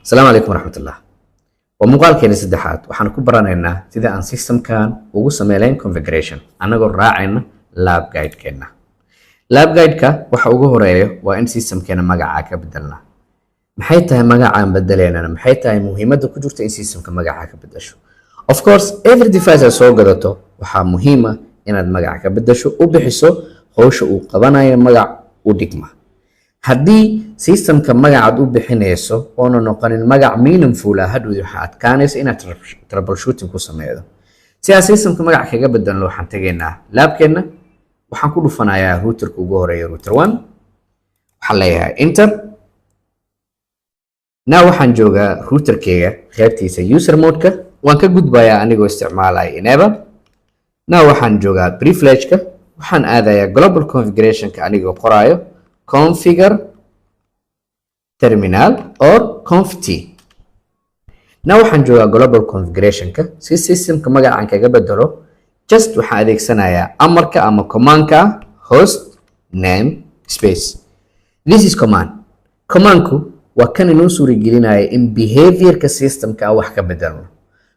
Asalaamu calaykum waraxmatullah. Waa muuqaalkeena saddexaad. Waxaan ku baranaynaa sida aan systemkan ugu sameynayn configuration annagoo raacayna lab guide-keena. Lab guide-ka waxa ugu horeeya waa in systemkeena magaca ka bedelnaa. Maxay tahay magacaan bedeleynana? Maxay tahay muhiimadda ku jirta in systemka magaca ka bedesho? Of course, every device aad soo gadato waxaa muhiim ah inaad magaca ka bedesho, u bixiso howsha uu qabanayo magac u dhigma. Haddii systemka magacaad u bixinayso oona noqonin magac meaningful ah, hadhow waxaa adkaanaysa inaad troubleshooting ku sameydo. Si aan systemka magac kaga bedelno, waxaan tegaynaa labkeenna. Waxaan ku dhufanayaa routerka ugu horeeya, router one. Waxaan leeyahay enter. Now waxaan joogaa routerkeyga qaybtiisa user mode-ka. Waan ka gudbayaa anigoo isticmaalaya enable. Now waxaan joogaa privilege-ka. Waxaan aadayaa global configuration-ka anigoo qoraayo configure terminal or conf t. Now waxaan joogaa global configuration-ka. Si systemka magacaan kaga bedelo, just waxaan adeegsanayaa amarka ama commandka host name space. This is command. Commandku waa kan inoo suuragelinaya in behaviorka systemka aan wax ka bedelno.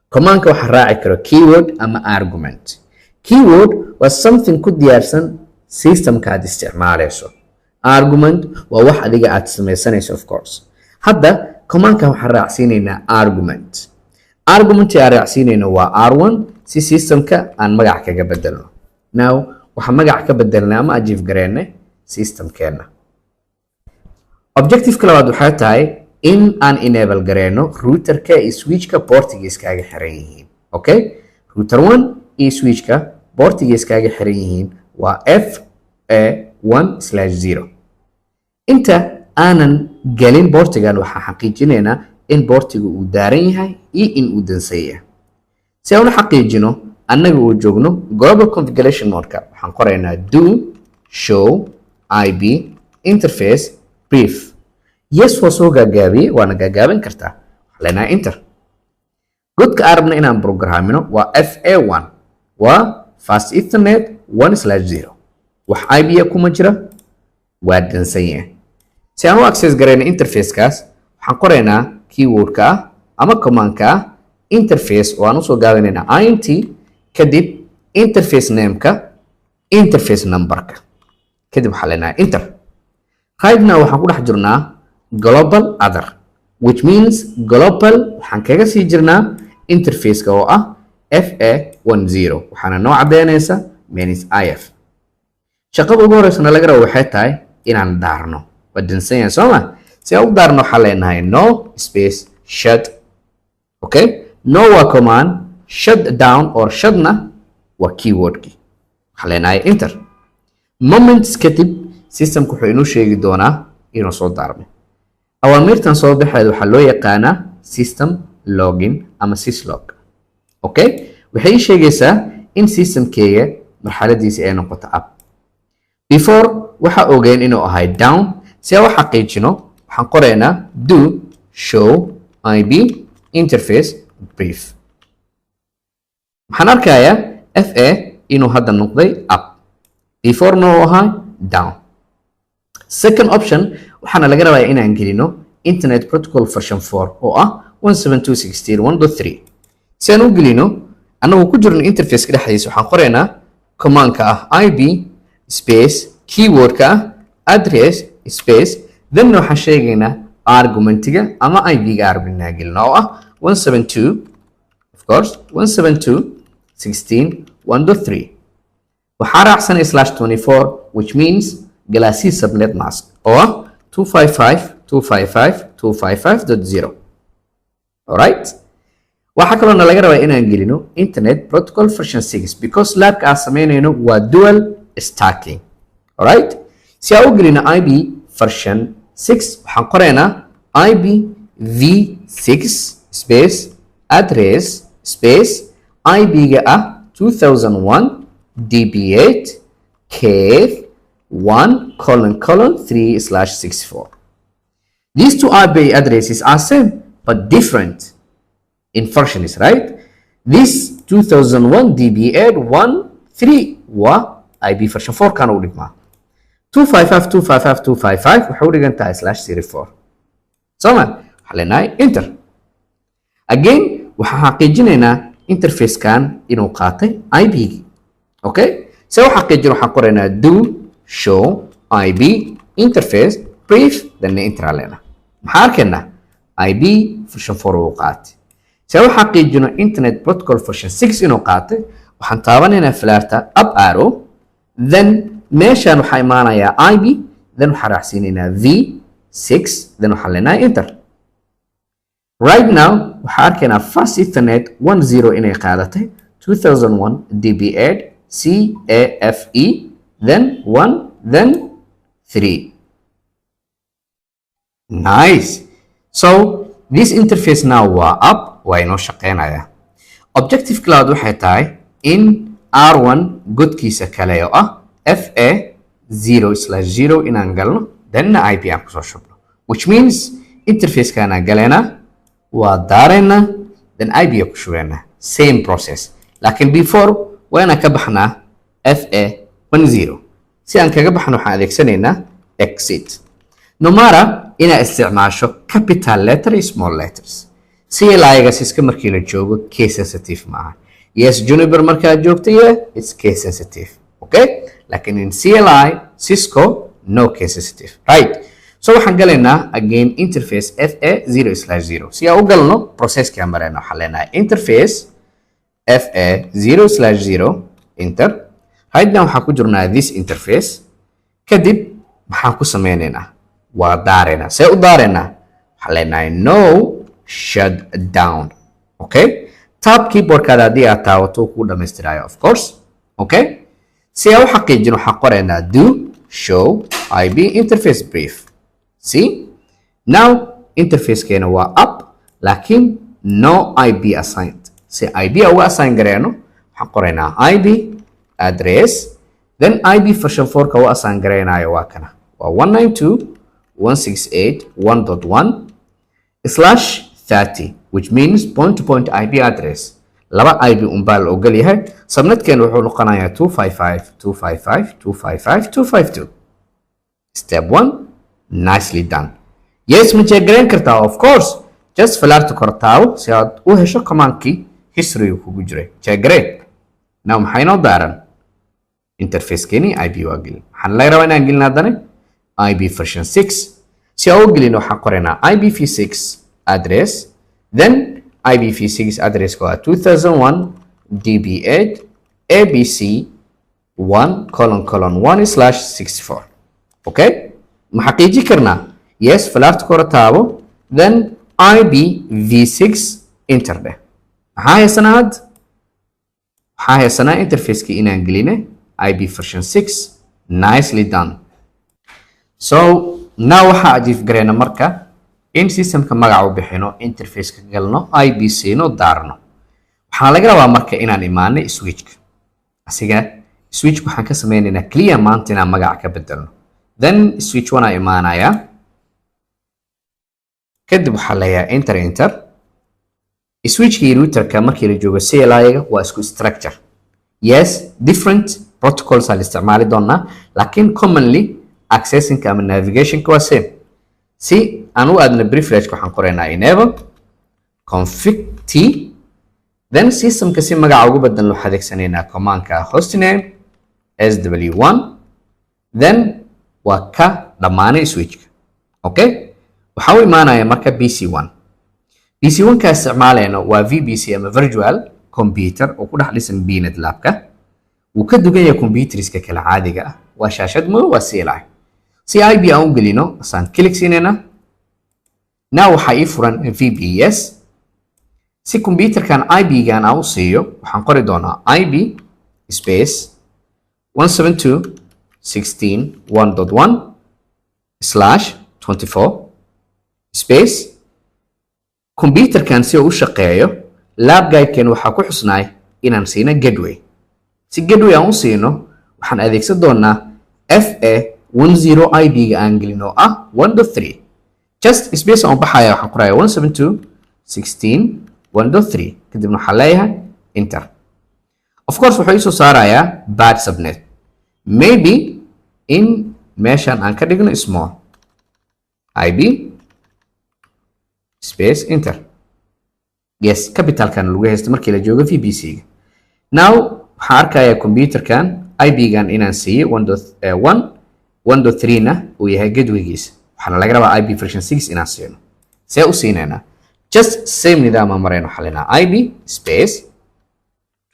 Commandka waxaa raaci karo keyword ama argument. Keyword waa something ku diyaarsan systemka aad isticmaalayso. Argument waa wax adiga aad samaysanayso. Of course, hadda commandkan waxaan raacsiinaynaa argument. Argument aan raacsiinayno waa r1, si systemka aan magac kaga bedelno. Now waxaan magac ka bedelnay ama achieve gareynay systemkeena. Objectiveka labaad waxay tahay in aan enable gareyno routerka iyo switchka portiga iskaaga xiran yihiin. Okay, router one iyo switchka portiga iskaaga xiran yihiin waa FA1/0. Inta aanan gelin portigan, waxaan xaqiijinaynaa in portiga uu daaran yahay iyo in uu dansan yahay. Si aan u xaqiijino, annaga uu joogno global configuration modeka, waxaan qoraynaa do show ip interface brief. Yes, waa soo gaagaabiyey, waana gaagaabin kartaa. Waxaan leenahay enter. Godka aan rabna inaan programmino waa FA1, waa fast ethernet 1/0. Wax IP kuma jira, waa dansan yahay. Si aan u access garayno interfacekaas, waxaan qoraynaa keywordka ah ama commandka ah interface oo aan usoo gaabinaynaa int, kadib interface nameka, interface numberka, kadib waxaan leenahay enter. Right now waxaan ku dhex jirnaa global other, which means global waxaan kaga sii jirnaa interfaceka oo ah FA10. Waxaana noo caddeynaysa minus if. Shaqada ugu horeysana laga rabo waxay tahay inaan daarno. Waa dansan yahay, soo ma? Si aan u daarno, waxaan leenahay no space shut. Okay, no waa command, shut down or shutna waa keywordkii. Waxaan leenahay enter. Moments kadib systemku wuxuu inoo sheegi doonaa inuu soo daarmay. Awaamiirtan soo baxeed waxaa loo yaqaanaa system logging ama syslog. Okay, waxay ii sheegaysaa in systemkeyga marxaladiisa ay noqoto up. Before waxaa ogeen inuu ahay down. Si aan u xaqiijino, waxaan qoraynaa do show ip interface brief. Waxaan arkayaa fa inuu hadda noqday up, beforena uu ahaa down. Second option, waxaana laga rabaa inaan gelino internet protocol version 4 oo ah 172.16.1.3. Si aan u gelino annagoo ku jirno interfaceka dhexdiisa, waxaan qoraynaa commandka ah ip space keywordka ah address space, then waxaan sheegaynaa argumentiga ama ip-ga argumentka gelino oo ah 172, of course, 172.16.1.3. Waxaa raacsanay /24, which means class C subnet mask oo ah 255.255.255.0. Alright, waxaa kaloona laga rabaa inaan gelino internet protocol version 6, because labka aan sameynayno waa dual stacking. Alright, si aan u gelino ip version 6, waxaan qoraynaa ip v6 space address space ip-ga ah 2001 db8 cave 1::3/64. These two IP addresses are same but different in versions, right? This 2001 db8 1 3 waa IP version 4 kan u dhigmaa. 255 255 255 waxay u dhigan tahay /34, soo ma? Waxaan leenahay enter. Waxaan leenahay enter. Again, waxaan xaqiijinaynaa interfacekan inuu qaatay IP-gii. Okay, se u xaqiijin, waxaan qoraynaa do show IP interface brief, then enter aan leenahay. Maxaa arkaynaa? IP version 4 uu qaatay. Se u xaqiijino internet protocol version 6 inuu qaatay, waxaan taabanaynaa falaarta up arrow, then meeshaan waxaa imaanayaa IP, then waxaan raacsiinaynaa v6, then waxaan leenahay enter. Right now waxaa arkaynaa fast ethernet 10 inay qaadatay 2001 db8 cafe, then 1, then 3. Nice. So this interface now waa up, waa inoo shaqeynaya. Objective cloud waxay tahay in R1 godkiisa kale oo ah fa 0/0 inaan galno, thenna IP aan kusoo shubno, which means interfacekanaan galeynaa, waa daaraynaa, then IP ku shubeynaa. Same process, laakiin before waa inaan ka baxnaa fa 10. Si aan kaga baxno, waxaan adeegsanaynaa exit. No matter inaad isticmaasho capital letter iyo small letters, CLI-ga Cisco markii la joogo case sensitive maaha. Yes, Juniper markaad joogto, yeah, it's case sensitive, okay? Laakiin in CLI Cisco, no case sensitive, right? So waxaan galaynaa again interface fa 0/0. Si aan u galno, processki aan marayna, waxaan leenahay interface fa 0/0, enter. Right now waxaan ku jirnaa this interface. Kadib maxaan ku sameynaynaa? Waa daaraynaa. See u daaraynaa? Waxaan leenahay no shut down. Okay, tab keyboardkaada haddii aad taabato, kuu dhamaystirayo, of course. Okay, si aan u xaqiijin, waxaan qoraynaa do show IP interface brief. See, now interfacekeena waa up, laakiin no IP assigned. Si IP uga assign gareeno, waxaan qoraynaa IP address, then IP version 4 ka u assign gareynayo waa kana, waa 192.168.1.1/30, which means point to point IP address. Laba IP unbaa la ogol yahay. Subnetkeena wuxuu noqonayaa 255.255.255.252. Step one nicely done. Yes, ma check gareyn kartaa? Of course, just falaarta kor taabo si aad u hesho commandkii history kugu jiray. Check garee. Now maxaa inoo daaran? Interfacekeeni IP waa gelin. Waxaan laga rabaa inaan gelin haddana IP version 6. Si aan u gelin, waxaan qoraynaa IPv6 address, then IPv6 addresska waa 2001 db8 abc 1::1/64. Okay, ma xaqiiji karnaa? Yes, falaarta kore taabo, then IPv6, enter dheh. Maxaa haysanaa had? Waxaa haysanaa interfaceki inaan geline IP version 6. Nicely done. So now waxaa achieve gareyna marka in systemka magaca u bixino, interfaceka galno, IP siino, daarno. Waxaa laga rabaa marka inaan imaanay switchka. Asiga switch waxaan ka sameynaynaa clear maanta inaan magaca ka bedelno. Then switch one aa imaanaya. Kadib waxaa leeyahay enter, enter. Switchka iyo routerka markii la joogo CLI-ga waa isku structure. Yes, different protocols aa la isticmaali doonaa, laakiin commonly accessingka ama navigationka waa same. Si aan u aadno privilege, waxaan qoraynaa enable config t, then systemka si magaca ugu bedelno, waxaa adeegsanaynaa commandka hostname sw1, then waa ka dhammaanay switchka. Okay, waxaa u imaanaya marka PC1. PC1 ka isticmaalayno waa VPC ama virtual computer oo ku dhex dhisan PNETLab-ka. Wuu ka dugan yahay computerska kale caadiga ah. Waa shaashad madow, waa CLI. Si IP aan u gelino, asaan click siinayna. Now waxaa ii furan VPS. Si computerkan IP-gan aan u siiyo, waxaan qori doonaa IP space 172.16.1.1/24 space. Computerkan si uu u shaqeeyo, lab guide-ken waxaa ku xusnaay inaan siino gateway. Si gateway aan u siino, waxaan adeegsan doonaa fa 10 IP-ga aan gelin oo ah 1.3. Just space aan u baxaya, waxaan qoraya 172.16.1.3, kadibna waxaan leeyahay enter. Of course, wuxuu iisoo saarayaa bad subnet. Maybe in meeshan aan ka dhigno small, IP Space, enter. Yes, capitalkan lagu haysto markii la joogo VPC-ga. Now waxaan arkayaa computerkan IP-gan inaan siiyey 1.1, 1.3 na uu yahay gatewaygiisa. Waxaana laga rabaa IP version 6 inaan siino. See u siinaynaa? Just same nidaama marayno. Xalinaa IP space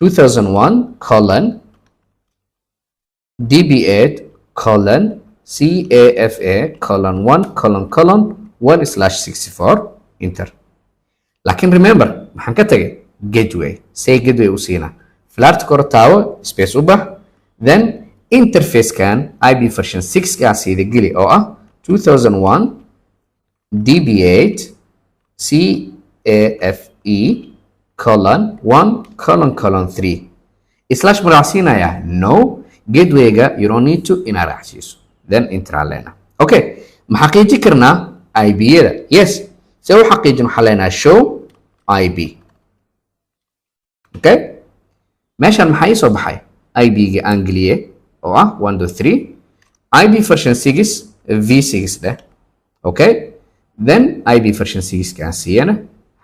2001: db8 :cafa:1::1/64, enter. Laakiin remember, maxaan ka tagay? Gateway. Say gateway u siinaa? Flaarta kor taawo, space u bax, then interfacekan IP version 6 kaa siida geli, oo ah 2001 db8 cafe:1::3. Slash ma raacsiinayaa? No, gatewayga you don't need to inaad raacsiiso. Then enter aan leenahay. Okay, ma xaqiijin karnaa IP-yada? Yes. See u xaqiijin? Waxaan leenahay show IP. Okay, meeshan maxaa ii soo baxay? IP-ga aan geliye oo ah 1.3, IP version 6 v6 dheh. Okay, then IP version 6 kaan siiyana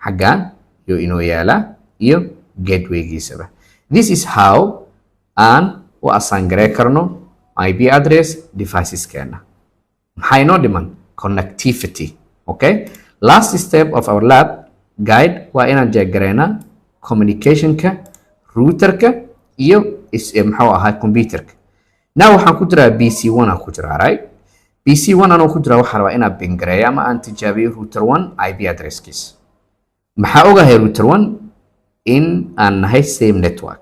xaggan iyo inoo yaalaa iyo gatewaygiisaba. This is how aan u assign garey karno IP address deviceskeena. Maxaa inoo dhiman? Connectivity. Okay, last step of our lab guide waa inaan check gareynaa communicationka routerka iyo muxuu ahaa, computerka. Now waxaan ku jiraa PC 1 aan ku jiraa, right? PC 1 anoo ku jiraa, waxaan rabaa inaan ping gareeyo ama aan tijaabiyo router 1 IP addresskiisa. Maxaa ogahay? Router 1 in aan nahay same network,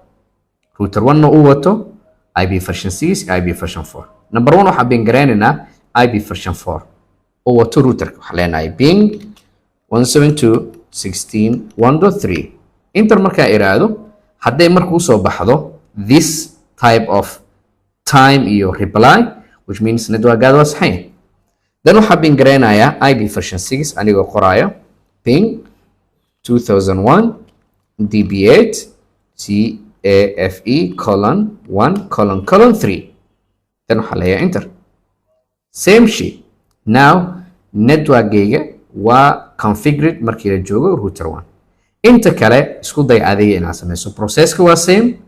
router 1 na uu wato IP version 6, IP version 4. Number 1, waxaan ping gareynaynaa IP version 4 oo wato routerka. Waxaan leenahay ping 172.16.1.3, enter. Markaa iraahdo, hadday markuu soo baxdo this type of time iyo reply, which means networkaada waa saxan yahay. Then waxaa ping gareynayaa IP version 6 anigoo qoraayo ping 2001 db8 cafe:1::3. Then waxaa leeyahay enter. Same shit. Now networkgayga waa configured markii la joogo router 1. Inta kale isku day adiga inaad samayso. Processka waa same.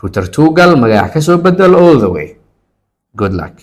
Router 2 gal, magaca kasoo bedel, all the way. Good luck.